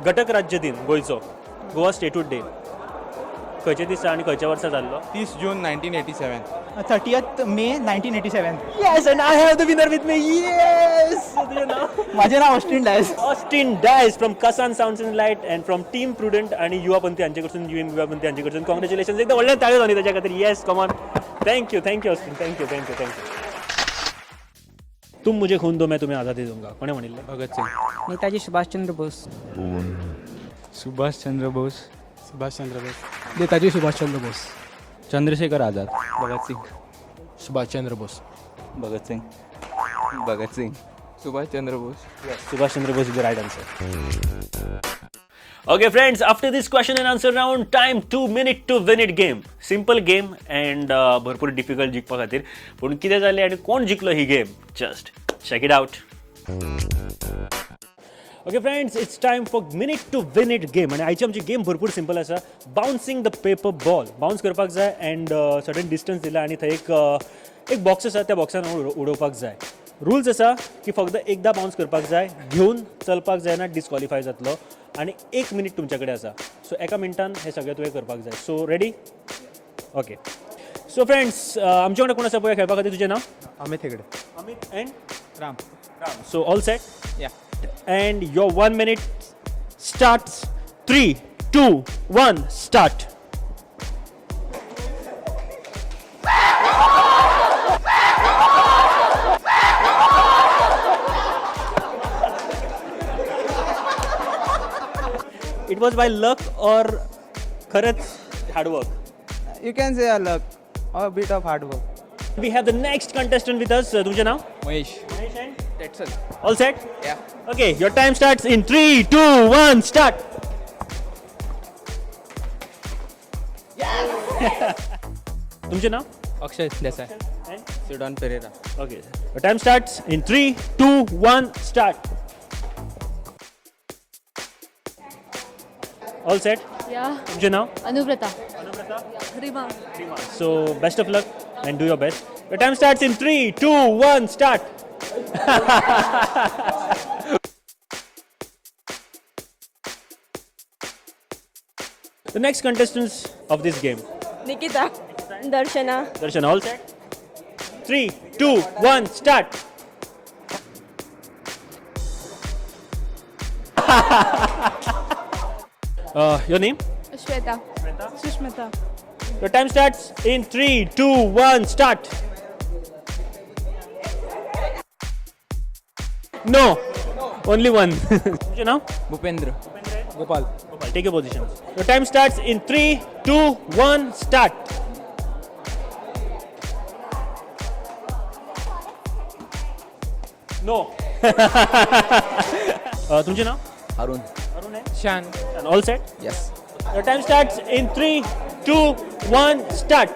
घटक राज्य दिन गोंयचो, गोवा स्टेटहूड डे खंयच्या दिसा आनी खंयच्या वर्सा जाल्लो? 30 June 1987. 30th May 1987. Yes, and I have the winner with me. Yes. तुजें नांव? माझे नाव Austin Dias. Austin Dias from Kasan Sounds and Light and from Team Prudent आणि युवा पंथी हांचे कडसून, युवा पंथी हांचे कडसून कॉंग्रॅच्युलेशन. एकदा व्हडल्यान ताळयो जावनी ताच्या खातीर. Yes, come on. Thank you, thank you Austin, thank you, thank you, thank you. तुम मुझे खून दो मैं तुम्हें आझादी दूंगा कोणें म्हणिल्लें? Bhagat Singh. Netaji Subhash Chandra Bose. Subhash Chandra Bose. Subhash Chandra Bose. Netaji Subhash Chandra Bose. Chandrashekhar Azad. Bhagat Singh. Subhash Chandra Bose. Bhagat Singh. Bhagat Singh. Subhash Chandra Bose. Subhash Chandra Bose is the right answer. Okay, friends, after this question and answer round, time 2 minute to win it game. Simple game and भरपूर difficult जिखपा खातीर. पूण कितें जालें आनी कोण जिखलो ही game, just check it out. Okay friends, it's time for minute to win it game. आनी आयची आमची गेम भरपूर सिंपल आसा. Bouncing the paper ball. Bounce करपाक जाय अँड सर्टन डिस्टन्स दिला आनी थंय एक एक बॉक्स आसा, त्या बॉक्सान उडोवपाक जाय. रुल्स आसा की फक्त एकदां बाउन्स करपाक जाय, घेवन चलपाक जायना, डिस्क्वॉलिफाय जातलो. आनी एक मिनीट तुमच्या कडेन आसा, सो एका मिनटान हें सगळें तुवें करपाक जाय. So ready? Okay, so friends, आमचे वांगडा कोण आसा पळय खेळपा खातीर? तुजें नांव? Amit Hegde. Amit and Ram. Ram. So all set? Yeah. And your 1 minute starts. 3, 2, 1, start. It was by luck or खरंच hard work? You can say a luck or a bit of hard work. We have the next contestant with us. तुमचें नाव? Mahesh. Mahesh and Tetson. All set? Yeah. Okay, your time starts in 3, 2, 1, start. तुमचें नाव? Akshay Desai. Sidon Pereira. Okay. Your time starts in 3, 2, 1, start. All set? Yeah. तुमचें नाव? Anuvrata. Rima. So best of luck and do your best. Your time starts in 3, 2, 1, start. The next contestants of this game. Nikita. Darshana. Darshan, all set? 3, 2, 1, start. Your name? Shweta. Sushmita. Your time starts in 3, 2, 1, start. No, only one. You know? Bhupendra. Gopal. Gopal, take your positions. Your time starts in 3, 2, 1, start. No. तुमचे नाव? अरुण. अरुण आहे. Shan. All set? Yes. Your time starts in 3, 2, 1, start.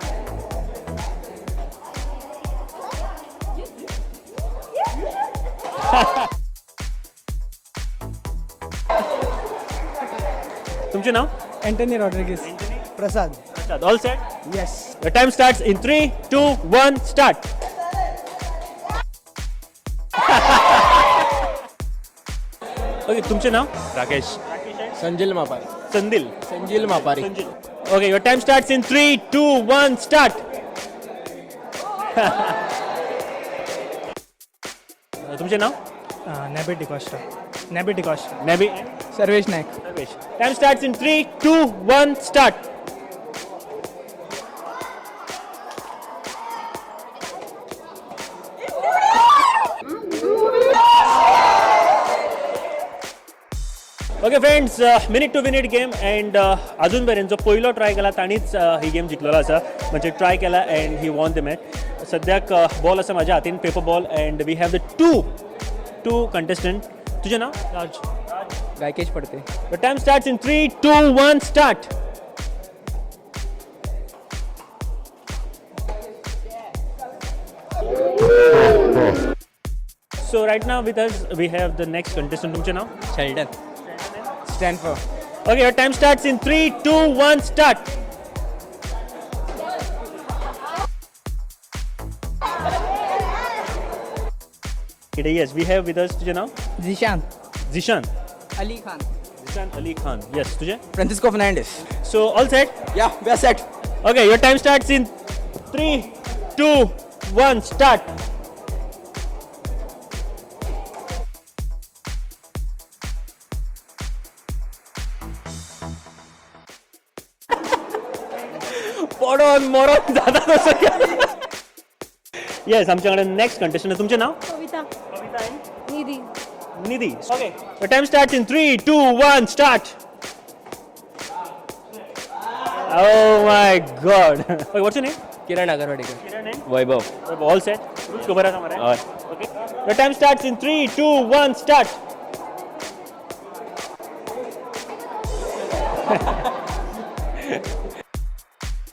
तुमचे नाव? Anthony Rodrigues. Prasad. Prasad. All set? Yes. Your time starts in 3, 2, 1, start. Okay, तुमचे नाव? Rakesh. संजिल Mapari. संदिल. संजिल Mapari. Okay, your time starts in 3, 2, 1, start. तुमचे नाव? Nabi D'Costa. Nabi D'Costa. Nabi. Sarvesh Naik. Sarvesh. Time starts in 3, 2, 1, start. Okay friends, minute to win it game and अजून मेरेन जो पयलो try केला ताणीच ही game जिखलेलो आसा. म्हणजे ट्राय केला and he won the match. सद्याक बॉल आसा म्हाज्या हातीन, paper ball, and we have the two contestant. तुजें नाव? Raj. Gaikesh Padte. The time starts in 3, 2, 1, start. So right now with us we have the next contestant. तुमचें नाव? Sheldon. Stanford. Okay, your time starts in 3, 2, 1, start. Okay, yes, we have with us तुझे नाव? Zishan. Zishan. Ali Khan. Ehsan Ali Khan. Yes, तुझे? Francisco Fernandes. So all set? Yeah, we are set. Okay, your time starts in 3, 2, 1, start. पडोन मरोन जाता तसो. येस, आमच्या कडेन next contestant. तुमचें नांव? Kavita. Nidhi. Nidhi. Okay, your time starts in 3, 2, 1, start. Oh my God. Okay, what's your name? Kiran Agarwadekar. Kiran and Vaibhav. All set. Rules खबर आसा मरे? हय. Okay. Your time starts in 3, 2, 1, start.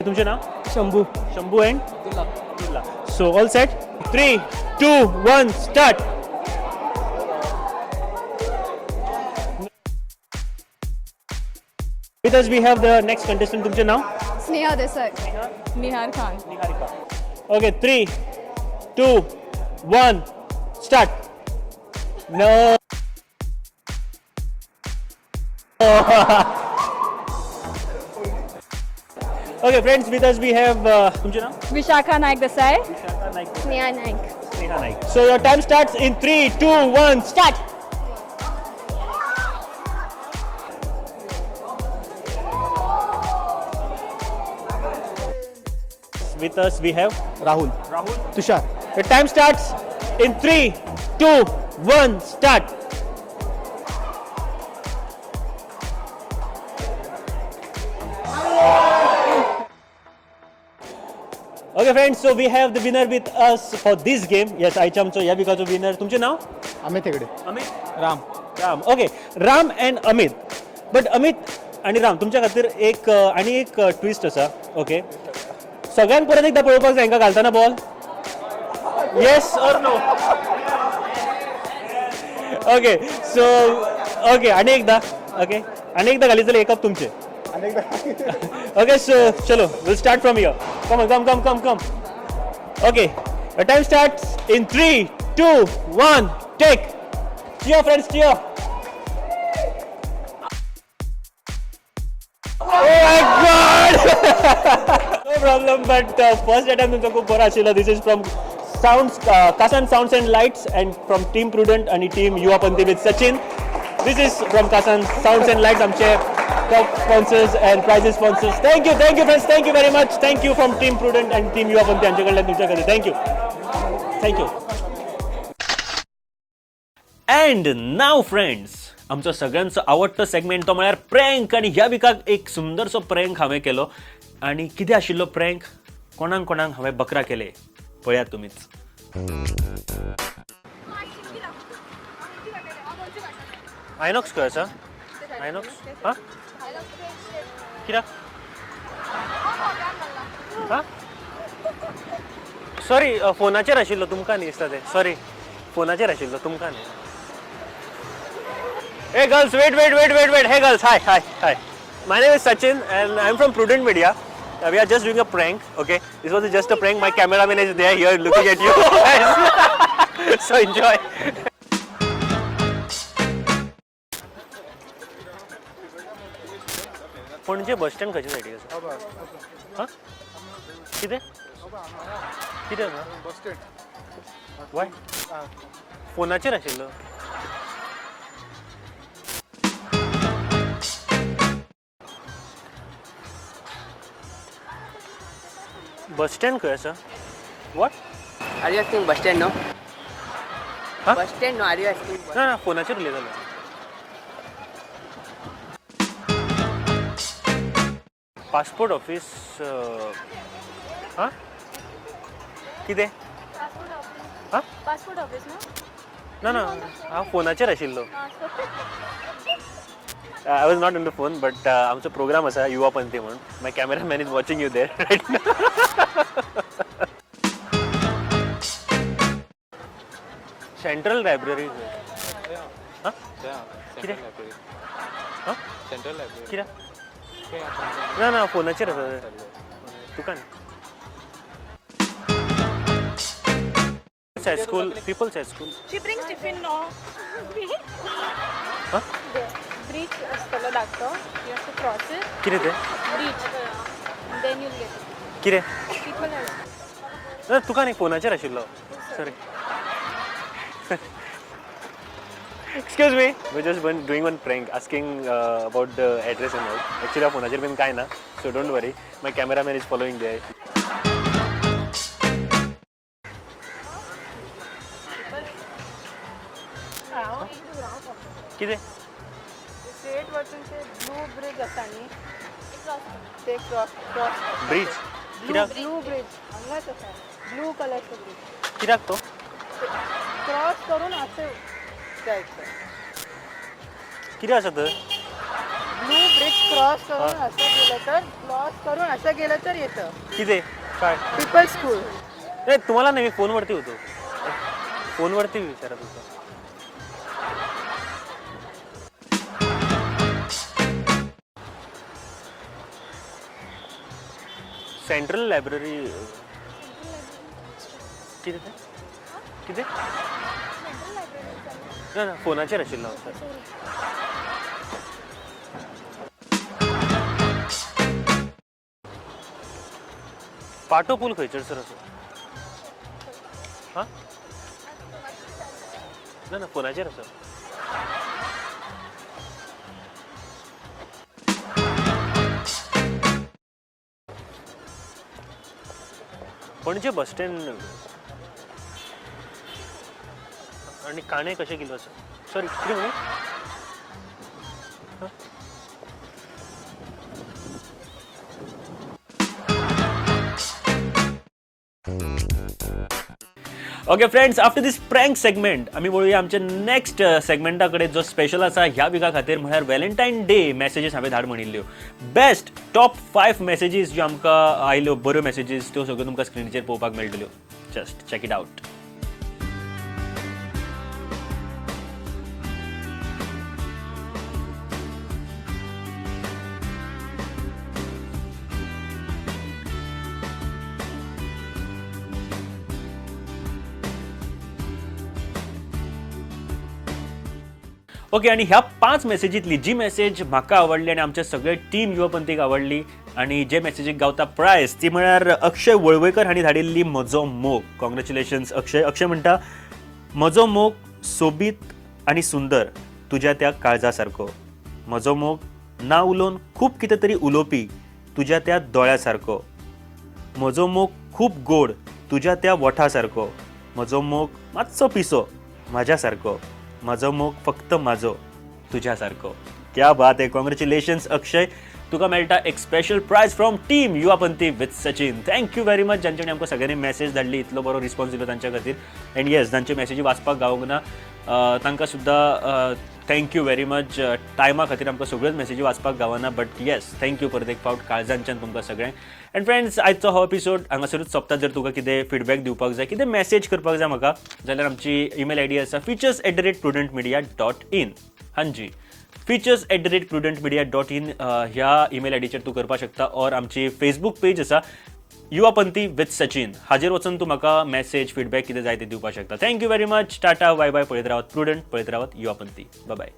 तुमचें नाव? Shambhu. Shambhu and Abdullah. So all set? 3, 2, 1, start. With us we have the next contestant. तुमचें नाव? Sneha Desai. Nihar Khan. Niharika. Okay, 3, 2, 1, start. No. Okay, friends, with us we have तुमचें नाव? Vishakha Naik Desai. Sneha Naik. Sneha Naik. So your time starts in 3, 2, 1, start. With us we have Rahul. Rahul. Tushar. Your time starts in 3, 2, 1, start. Okay friends, so we have the winner with us for this game. Yes, आयच्या आमचो ह्या विकाचो winner. तुमचें नाव? Amit Hegde. Amit. Ram. Ram. Okay, Ram and Amit. But Amit आनी राम, तुमच्या खातीर एक आनी एक ट्विस्ट आसा. ओके, सगळ्यांक परत एकदा पळोवपाक जाय हांकां घालतना ball. Yes or no? Okay, so okay, आनी एकदा. ओके, आनी एकदा घालीत जाल्यार एकप तुमचें. ओके, सो चलो, we'll start from here. Come come come come come. Okay, time starts in 3, 2, 1, take. Cheer friends, cheer. Oh my God! No problem, but first attempt तुमचो खूब बरो आशिल्लो. This is from Sounds, Kasan Sounds and Lights and from Team Prudent आणि Team Yuva Panthi with Sachin. This is from Kasan Sounds and Lights, आमचे top sponsors and prizes sponsors. Thank you friends, thank you very much. Thank you from Team Prudent and Team Yuva Panthi आमचे कडल्यान तुमच्या खातीर. Thank you. Thank you. And now friends, आमचो सगळ्यांचो आवडटो segment तो म्हळ्यार प्रँक. आनी ह्या विकाक एक सुंदरसो प्रँक हांवें केलो. आनी कितें आशिल्लो प्रँक, कोणाक कोणाक हांवें बकरा केले पळयात तुमीच. आयनॉक्स खंय आसा? आयनॉक्स हां कित्याक? हां सॉरी, फोनाचेर आशिल्लो तुमकां न्ही दिसता तें. सॉरी, फोनाचेर आशिल्लो तुमकां न्ही. Hey girls, wait, wait, wait, wait, wait. Hey girls, hi, hi, hi. My name is Sachin and I'm from Prudent Media. We are just doing a prank, okay? This was just a prank. My cameraman is there here looking at you. So enjoy. Panaji bus stand खंयच्या सायडीक आसा? हां? कितें? कितें आसा? Bus stand. Y? फोनाचेर आशिल्लो. Bus stand खंय आसा? What? Are you asking bus stand no? Huh? Bus stand no, are you asking? ना ना, फोनाचेर उलयतालो. Passport office. हां कितें? हां पासपोर्ट ऑफिस ना? ना ना, हांव फोनाचेर आशिल्लो. I was not on the phone, but आमचो प्रोग्राम आसा युवा पंथी म्हणून. My cameraman is watching you there right. Central library. हां कितें? हां सेंट्रल लायब्ररी. कित्याक? ना ना, फोनाचेर आसा तुका न्ही. High school, people's high school. She brings tiffin, no? Huh? Bridge आसतलो धाकटो, you have to cross it. कितें तें? Bridge, then you'll get कितें? पीपल. ना, तुका न्ही, फोनाचेर आशिल्लो, sorry. Excuse me, we just been doing one prank, asking about the address and all. Actually फोनाचेर बीन कांय ना, so don't worry. My cameraman is following there. कितें? स्ट्रेट वचून ते ब्लू ब्रिज आसा न्ही, ते क्रॉस क्रॉस. ब्रिज कित्याक? ब्लू ब्रिज हांगाच आसा, ब्लू कलरचो ब्रिज. कित्याक तो? क्रॉस करून अशें जायचं. कितें आसा तर? ब्लू ब्रिज क्रॉस करून असं गेलं तर, क्रॉस करून असं गेलं तर येतं. कितें काय? People school. नाही, तुम्हाला नाही, मी फोनवरती होतो, फोनवरती विचारत होतो. सेंट्रल लायब्ररी कितें तें? कितें? ना ना, फोनाचेर आशिल्लो हांव, सर. पाटो पूल खंयचर सर आसा? हां, ना ना, फोनाचेर आसा. पणजे बस स्टँड आणि काणे कशें किलो आसा? सॉरी, कितें म्हणलें? Okay friends, after this prank segment आमी वळुया आमच्या नेक्स्ट सेगमेंटा कडेन, जो स्पेशल आसा ह्या विका खातीर, म्हळ्यार व्हॅलेंटायन डे मॅसेजीस. हांवें धाड म्हणिल्ल्यो बेस्ट टॉप 5 मॅसेजीस ज्यो आमकां आयल्यो, बऱ्यो मॅसेजीस, त्यो सगळ्यो तुमकां स्क्रिनीचेर पळोवपाक मेळटल्यो. Just check it out. Okay, आणि ह्या 5 मेसेजीतली जी मेसेज म्हाका आवडली आनी आमच्या सगळे टीम युवापंथीक आवडली आणि जे मेसेजीक गावता प्रायज, ती म्हळ्यार अक्षय वळवयकर हांणी धाडिल्ली, म्हजो मोग. कॉंग्रॅच्युलेशन्स अक्षय. अक्षय म्हणटा, म्हजो मोग सोबीत आनी सुंदर तुज्या त्या काळजा सारको, म्हजो मोग ना उलोवन खूब कितें तरी उलोवपी तुज्या त्या दोळ्या सारको, म्हजो मोग खूब गोड तुज्या त्या वोठा सारको, म्हजो मोग मातसो पिसो म्हाज्या सारको, म्हजो मोग फक्त म्हाजो तुज्या सारको. क्या बात आहे. कॉंग्रॅच्युलेशन्स अक्षय, तुका मेळटा एक special prize from team Yuva Panthi with Sachin. Thank you very much ज्यांच्यानी आमकां सगळ्यांनी मॅसेज धाडली, इतलो बरो रिस्पॉन्स दिलो तांच्या खातीर. अँड येस, जांचे मॅसेजी वाचपाक गावूंक ना तांकां सुद्दां thank you very much. टायमा खातीर आमकां सगळ्योच मॅसेजी वाचपाक गावना, बट येस, thank you परत एक फावट काळजांच्यान तुमकां सगळ्यांक. अँड फ्रेंड्स, आयचो हो एपिसोड हांगासरूच सोंपता. जर तुका कितें फिडबॅक दिवपाक जाय, कितें मॅसेज करपाक जाय म्हाका, जाल्यार आमची ईमेल आयडी आसा features@prudentmedia.in. हांजी, features@prudentmedia.in ह्या ईमेल आयडीचेर तूं करपाक शकता. ऑर आमची फेसबूक पेज आसा युवापंथी विथ सचिन, हाजेर वचून तूं म्हाका मॅसेज, फिडबॅक कितें जाय ते दिवपाक शकता. Thank you very much. Tata, bye bye. पळयत रावत प्रुडंट, पळयत रावत युवापंथी. बाय बाय.